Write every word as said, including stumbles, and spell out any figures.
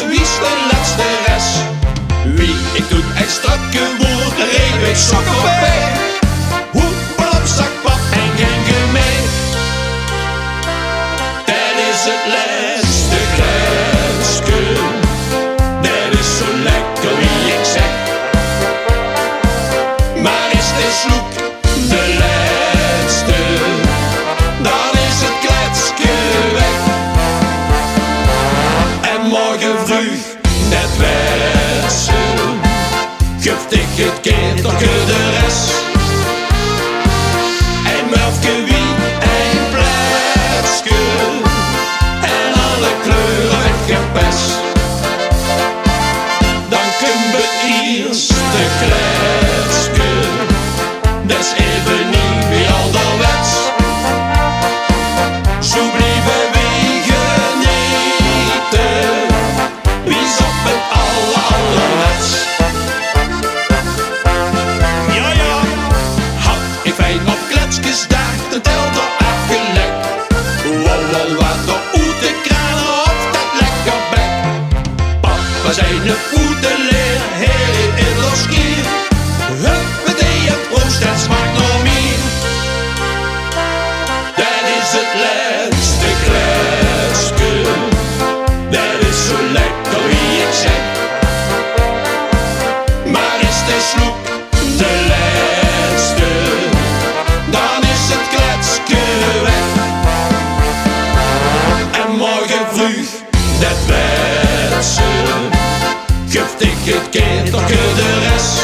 Wie is de lètste res? Wie ik toen echt strak woord, reep ik: "Sokkerpij, hoepelop, zakpap en gen gemei." Det is het lètste kletske, det is zo lekker wie ik zeg. Maar is de sloek de lètste, dan is het kletske weg. En morgen vreug, det wèts se, guf ik het ketelke de res. Ein mörfke wie ein pletske en alle kleure weggepes. Dan kump het ierste kletske, det is effe nie wie alderwets. Zo blieve we geniete, wie is op het aller, allerwets. Ja, ja, had ik fijn op kletskesdaag de telder afgelegd. Wow, wow, water oet de kraan, op dat lekker bek. Papa zei: "Ne oet de leer, heel in los kier. Huppatee, en proost, det smaakt nog meer." Det is het lètste kletske, det is zo lekker wie ik zeg. Maar is de sloek de lètste, dan is het kletske weg. En morgen vreug, det wèts se, guf ik het ketelke de res.